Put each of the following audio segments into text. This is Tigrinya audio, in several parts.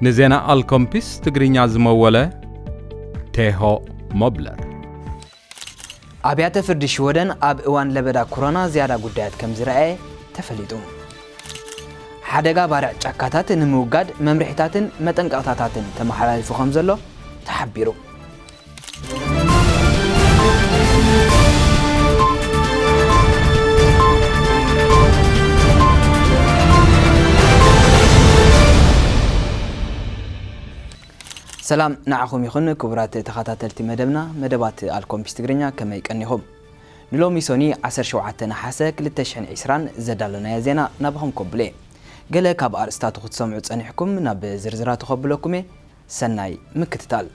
ንዜና ኣልኮምፒስ ትግርኛ ዝመወለ ቴሆ ሞብለር። ኣብያተ ፍርዲ ሽወደን ኣብ እዋን ለበዳ ኮሮና ዝያዳ ጉዳያት ከም ዝረኣየ ተፈሊጡ። ሓደጋ ባርዕ ጫካታት ንምውጋድ መምርሒታትን መጠንቀቕታታትን ተመሓላሊፉ ከም ዘሎ ተሓቢሩ። ሰላም ንዓኹም ይኹን ክቡራት ተኸታተልቲ መደብና፣ መደባት ኣልኮምፒስ ትግርኛ ከመይ ቀኒኹም? ንሎሚ ሶኒ ዓሰርተ ሸውዓተ ነሓሰ ክልተ ሽሕን ዕስራን ዘዳለናዮ ዜና ናባኹም ከብሎ እየ። ገለ ካብ ኣርእስታቱ ክትሰምዑ ጸኒሕኩም ናብ ዝርዝራቱ ከብለኩም እየ። ሰናይ ምክትታል።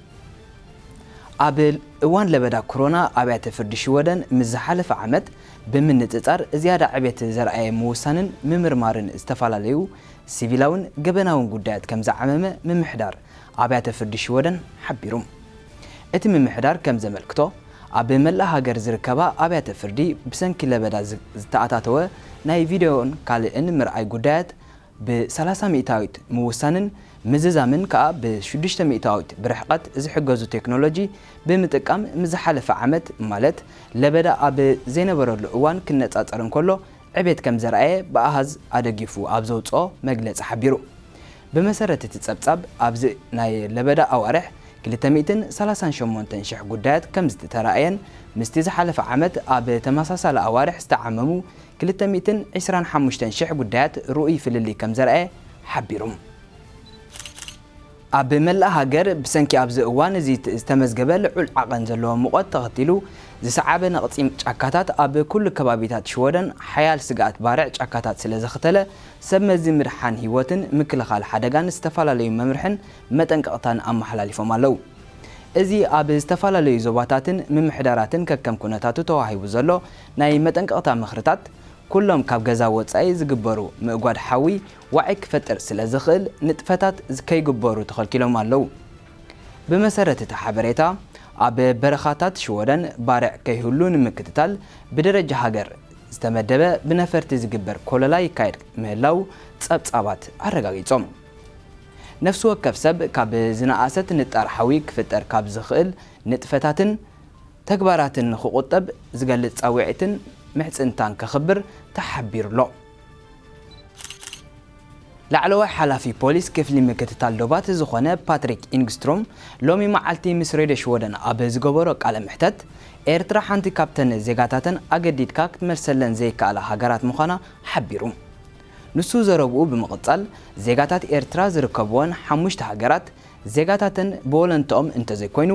ኣብ እዋን ለበዳ ኮሮና ኣብያተ ፍርዲ ሽወደን ምስ ዝሓለፈ ዓመት ብምንጽጻር ዝያዳ ዕቤት ዘርኣየ ምውሳንን ምምርማርን ዝተፈላለዩ ሲቪላውን ገበናውን ጉዳያት ከም ዝዓመመ ምምሕዳር ኣብያተ ፍርዲ ሽወደን ሓቢሩ። እቲ ምምሕዳር ከም ዘመልክቶ፣ ኣብ መላእ ሃገር ዝርከባ ኣብያተ ፍርዲ ብሰንኪ ለበዳ ዝ-፣ ዝተኣታተወ ናይ ቪድዮን ካልእን ምርኣይ ጉዳያት ብ ሰላሳ ሚእታዊት ምውሳንን ምዝዛምን ከኣ ብ ሽዱሽተ ሚእታዊት ብርሕቐት ዝሕገዙ ቴክኖሎጂ ብምጥቃም ምስ ዝሓለፈ ዓመት፣ ማለት ለበዳ ኣብ ዘይነበረሉ እዋን ክነጻጸር እንከሎ፣ ዕቤት ከም ዘርኣየ ብኣሃዝ ኣደጊፉ ኣብ ዘውጽኦ መግለጺ ሓቢሩ። ብመሰረት እቲ ጸብጻብ፣ ኣብዚ ናይ ለበዳ ኣዋርሕ ክልተ ሚእትን ሰላሳን ሸሞንተን ሽሕ ጉዳያት ከም ዝተራእየን፣ ምስቲ ዝሓለፈ ዓመት ኣብ ተመሳሳሊ ኣዋርሕ ዝተዓመሙ ክልተ ሚእትን ዕስራን ሓሙሽተን ሽሕ ጉዳያት ርኡይ ፍልልይ ከም ዘርኣየ ሓቢሩ። ኣብ መላእ ሃገር ብሰንኪ ኣብዚ እዋን እዚ ት-፣ ዝተመዝገበ ልዑል ዓቐን ዘለዎ ሙቐት ተኸቲሉ ዝሰዓበ ነቕጺ ጫካታት ኣብ ኩሉ ከባቢታት ሽወደን ሓያል ስግኣት ባርዕ ጫካታት ስለ ዘኽተለ፣ ሰብ መዚ ምድሓን ህይወትን ምክልኻል ሓደጋን ዝተፈላለዩ መምርሕን መጠንቀቕታን ኣመሓላሊፎም ኣለዉ። እዚ ኣብ ዝተፈላለዩ ዞባታትን ምምሕዳራትን ከከም ኩነታቱ ተዋሂቡ ዘሎ ናይ መጠንቀቕታ ምኽርታት፣ ኩሎም ካብ ገዛ ወጻኢ ዝግበሩ ምእጓድ ሓዊ ዋዒ ክፈጥር ስለ ዝኽእል፣ ንጥፈታት ከይግበሩ ተኸልኪሎም ኣለዉ። ብመሰረት እቲ ሓበሬታ፣ ኣብ በረኻታት ሽወደን ባርዕ ከይህሉ ንምክትታል ብደረጃ ሃገር ዝተመደበ ብነፈርቲ ዝግበር ኮለላ ይካየድ ምህላው ጸብጻባት ኣረጋጊጾም። ነፍሲ ወከፍ ሰብ ካብ ዝነኣሰት ንጣር ሓዊ ክፍጠር ካብ ዝኽእል ንጥፈታትን ተግባራትን ንኽቑጠብ ዝገልጽ ጻውዒትን ምሕጽንታን ከኽብር ተሓቢሩ ኣሎ። ላዕለዋይ ሓላፊ ፖሊስ ክፍሊ ምክትታል ዶባት ዝኾነ ፓትሪክ ኢንግስትሮም ሎሚ መዓልቲ ምስ ሬድዮ ሽወደን ኣብ ዝገበሮ ቃለ መሕተት፣ ኤርትራ ሓንቲ ካብተን ዜጋታተን ኣገዲድካ ክትመልሰለን ዘይከኣላ ሃገራት ምዃና ሓቢሩ። ንሱ ዘረብኡ ብምቕጻል፣ ዜጋታት ኤርትራ ዝርከብወን ሓሙሽተ ሃገራት ዜጋታተን ብወለንትኦም እንተዘይኮይኑ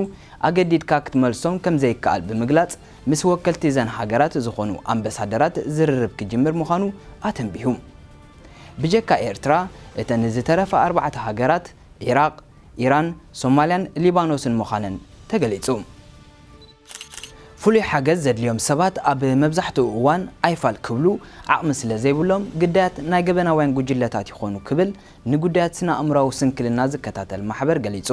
ኣገዲድካ ክትመልሶም ከም ዘይከኣል ብምግላጽ፣ ምስ ወከልቲ እዘን ሃገራት ዝኾኑ ኣምበሳደራት ዝርርብ ክጅምር ምዃኑ ኣተንቢሁ። ብጀካ ኤርትራ፣ እተን ዝተረፋ ኣርባዕተ ሃገራት፣ ዒራቕ፣ ኢራን፣ ሶማልያን ሊባኖስን ምዃነን ተገሊጹ። ፍሉይ ሓገዝ ዘድልዮም ሰባት ኣብ መብዛሕትኡ እዋን ኣይፋል ክብሉ ዓቕሚ ስለ ዘይብሎም፣ ግዳያት ናይ ገበናውያን ጉጅለታት ይኾኑ ክብል ንጉዳያት ስነ-ኣእምሮኣዊ ስንክልና ዝከታተል ማሕበር ገሊጹ።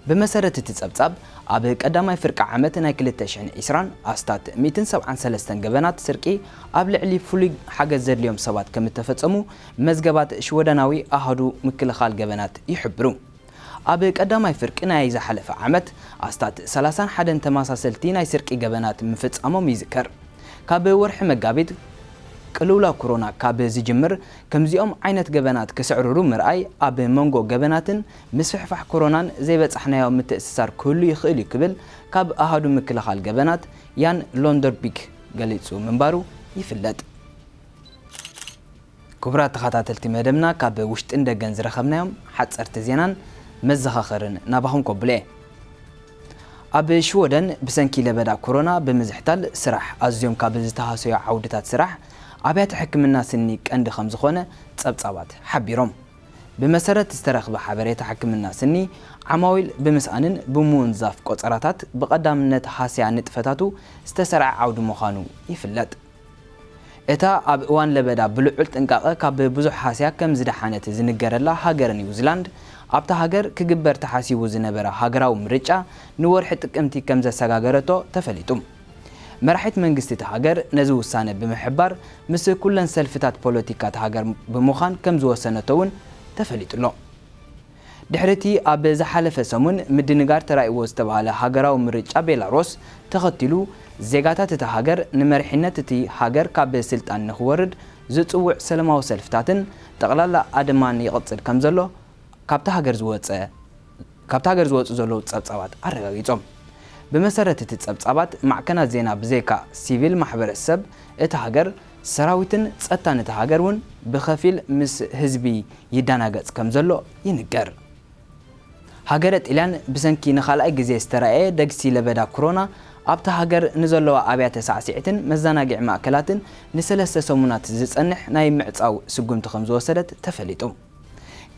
ብመሰረት እቲ ጸብጻብ፣ ኣብ ቀዳማይ ፍርቂ ዓመት ናይ ክልተ ሽሕን ዕስራን ኣስታት ሚእትን ሰብዓን ሰለስተን ገበናት ስርቂ ኣብ ልዕሊ ፍሉይ ሓገዝ ዘድልዮም ሰባት ከም እተፈጸሙ መዝገባት ሽወደናዊ ኣሃዱ ምክልኻል ገበናት ይሕብሩ። ኣብ ቀዳማይ ፍርቂ ናይ ዝሓለፈ ዓመት፣ ኣስታት ሰላሳን ሓደን ተመሳሰልቲ ናይ ስርቂ ገበናት ምፍጻሞም ይዝከር። ካብ ወርሒ መጋቢት ቅልውላው ኮሮና ካብ ዝጅምር፣ ከምዚኦም ዓይነት ገበናት ክስዕርሩ ምርኣይ፣ ኣብ መንጎ ገበናትን ምስፍሕፋሕ ኮሮናን ዘይበጻሕናዮ ምትእስሳር ክህሉ ይኽእል እዩ ክብል ካብ ኣሃዱ ምክልኻል ገበናት ያን ሎንደርቢክ ገሊጹ ምንባሩ ይፍለጥ። ክቡራት ተኸታተልቲ መደብና፣ ካብ ውሽጥን ደገን ዝረኸብናዮም ሓጸርቲ ዜናን መዘኻኸርን ናባኹም ከብሎ እየ። ኣብ ሽወደን ብሰንኪ ለበዳ ኮሮና ብምዝሕታል ስራሕ ኣዝዮም ካብ ዝተሃሰዩ ዓውድታት ስራሕ ኣብያተ ሕክምና ስኒ ቀንዲ ከም ዝኾነ ጸብጻባት ሓቢሮም። ብመሰረት ዝተረኽበ ሓበሬታ ሕክምና ስኒ፣ ዓማዊል ብምስኣንን ብምውንዛፍ ቆጸራታት ብቐዳምነት ሃስያ ንጥፈታቱ ዝተሰርዐ ዓውዲ ምዃኑ ይፍለጥ። እታ ኣብ እዋን ለበዳ ብልዑል ጥንቃቐ ካብ ብዙሕ ሃስያ ከም ዝደሓነት ዝንገረላ ሃገረ ኒውዚላንድ፣ ኣብታ ሃገር ክግበር ተሓሲቡ ዝነበረ ሃገራዊ ምርጫ ንወርሒ ጥቅምቲ ከም ዘሰጋገረቶ ተፈሊጡ። መራሒት መንግስቲ እታ ሃገር ነዚ ውሳነ ብምሕባር፣ ምስ ኩለን ሰልፍታት ፖለቲካ እታ ሃገር ብምዃን ከም ዝወሰነቶ እውን ተፈሊጡ ኣሎ። ድሕሪ እቲ ኣብ ዝሓለፈ ሰሙን ምድንጋር ተራእይዎ ዝተባህለ ሃገራዊ ምርጫ ቤላሩስ ተኸቲሉ፣ ዜጋታት እታ ሃገር ንመሪሕነት እቲ ሃገር ካብ ስልጣን ንኽወርድ ዝጽውዕ ሰለማዊ ሰልፍታትን ጠቕላላ ኣድማን ይቕጽል ከም ዘሎ ካብታ ሃገር ዝወጸ ካብታ ሃገር ዝወጹ ዘለዉ ጸብጻባት ኣረጋጊጾም። ብመሰረት እቲ ጸብጻባት፣ ማዕከናት ዜና ብዘይካ ሲቪል ማሕበረሰብ እታ ሃገር፣ ሰራዊትን ጸጥታን እታ ሃገር እውን ብኸፊል ምስ ህዝቢ ይዳናገጽ ከም ዘሎ ይንገር። ሃገረ ጢልያን ብሰንኪ ንኻልኣይ ግዜ ዝተራእየ ደግሲ ለበዳ ኮሮና ኣብታ ሃገር ንዘለዋ ኣብያተ ሳዕስዒትን መዘናግዒ ማእከላትን ንሰለስተ ሰሙናት ዝጸንሕ ናይ ምዕጻው ስጉምቲ ከም ዝወሰደት ተፈሊጡ።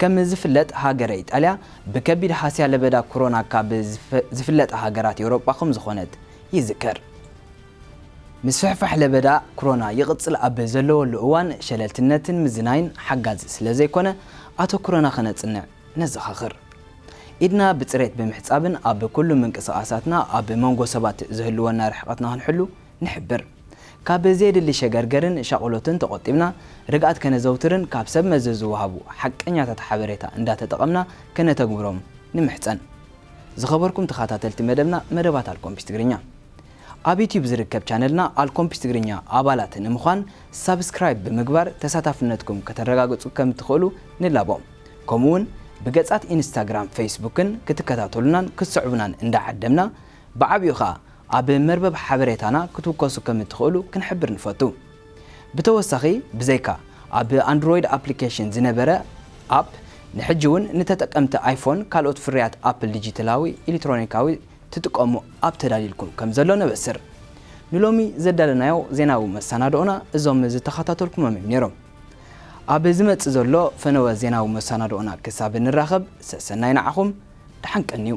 ከም ዝፍለጥ፣ ሃገረ ኢጣልያ ብከቢድ ሃስያ ለበዳ ኮሮና ካብ ዝፈ- ዝፍለጣ ሃገራት ኤውሮጳ ከም ዝኾነት ይዝከር። ምስፍሕፋሕ ለበዳ ኮሮና ይቕጽል ኣብ ዘለወሉ እዋን፣ ሸለልትነትን ምዝናይን ሓጋዚ ስለ ዘይኮነ፣ ኣተኩሮና ከነጽንዕ ነዘኻኽር። ኢድና ብጽሬት ብምሕጻብን ኣብ ኩሉ ምንቅስቓሳትና ኣብ መንጎ ሰባት ዝህልወና ርሕቐትና ክንሕሉ ንሕብር። ካብ ዘየድሊ ሸገርገርን ሻቕሎትን ተቖጢብና፣ ርግኣት ከነዘውትርን ካብ ሰብ መዚ ዝወሃቡ ሓቀኛታት ሓበሬታ እንዳተጠቐምና ከነተግብሮም ንምሕጸን። ዝኸበርኩም ተኸታተልቲ መደብና፣ መደባት ኣልኮምፒስ ትግርኛ፣ ኣብ ዩቲዩብ ዝርከብ ቻነልና ኣልኮምፒስ ትግርኛ ኣባላት ንምዃን ሳብስክራይብ ብምግባር ተሳታፍነትኩም ከተረጋግጹ ከም ትኽእሉ ንላቦ። ከምኡውን ብገጻት ኢንስታግራም፣ ፌስቡክን ክትከታተሉናን ክትስዕቡናን እንዳዓደምና፣ ብዓቢኡ ኸኣ ኣብ መርበብ ሓበሬታና ክትውከሱ ከም እትኽእሉ ክንሕብር ንፈቱ። ብተወሳኺ፣ ብዘይካ ኣብ ኣንድሮይድ ኣፕሊኬሽን ዝነበረ ኣፕ፣ ንሕጂ እውን ንተጠቀምቲ ኣይፎን ካልኦት ፍርያት ኣፕል ዲጂታላዊ ኤሌክትሮኒካዊ ትጥቀሙ ኣፕ ተዳልዩልኩም ከም ዘሎ ነበስር። ንሎሚ ዘዳለናዮ ዜናዊ መሰናድኦና እዞም ዝተኸታተልኩሞም እዮም ነይሮም። ኣብ ዝመጽእ ዘሎ ፈነወ ዜናዊ መሰናድኦና ክሳብ ንራኸብ፣ ሰሰናይ ንዓኹም፣ ደሓን ቀንዩ።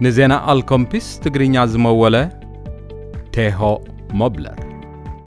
ንዜና ኣልኮምፒስ ትግርኛ ዝመወለ ቴሆ ሞብለር።